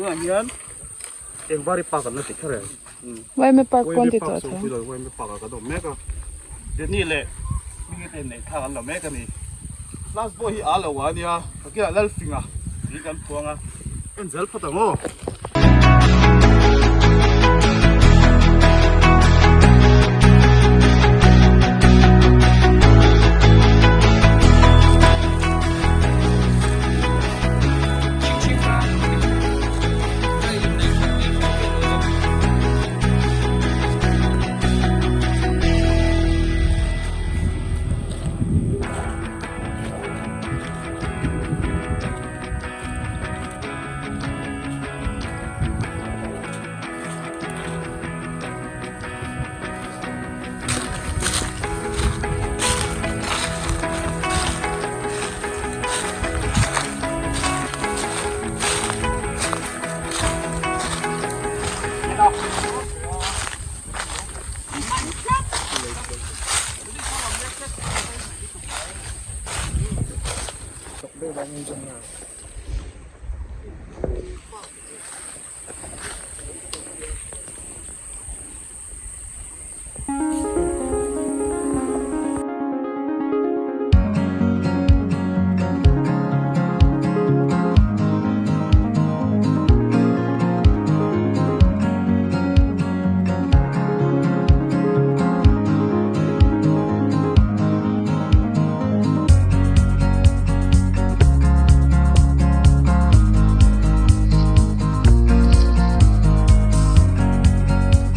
Tunah hian Engvari Park an la ti kher em? Yma Park pawn ti tawh tho. Yma Park ah kan awm mek a. Jenny leh Hmingi te inneih thlak an la mek a ni. Last pawh hi a lo a nia, ka kilah Lalfinga tiin kan phuang a, en zel phawt ang aw.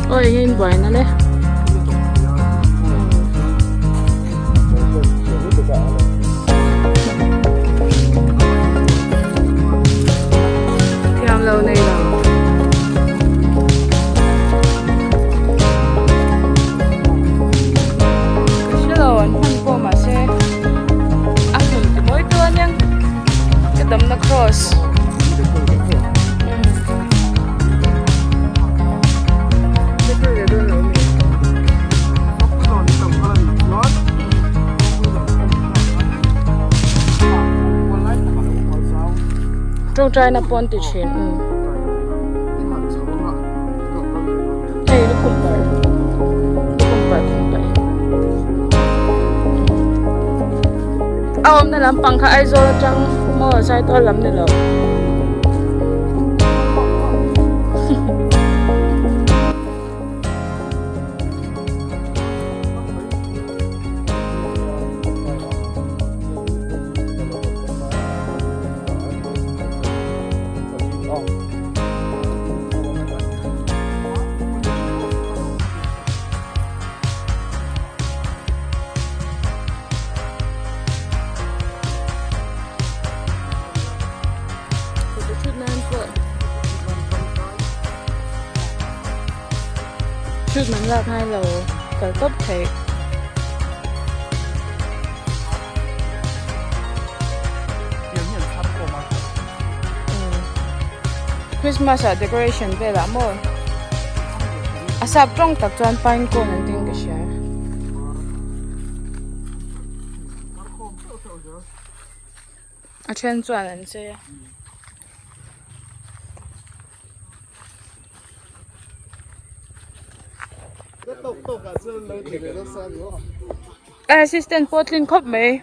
Aw eng in buaina le. Thiam lo nei lo. Ka hre lo an hman pawh mahse a hmun ti mawi tu aniang ka damna cross. Tawngtaina pawn ti thin umm hei lukhum par lukhum par khum paih a awmna lampang kha Aizawl atang maw Saitual lam ni lo. Shoot man lak ngai lo kal tawp theih. Christmas ah decoration velah maw a sap tawng tak chuan pine cone an tin ka hria. A then chuan an chei a. Assistant pawh tlin khawp mai.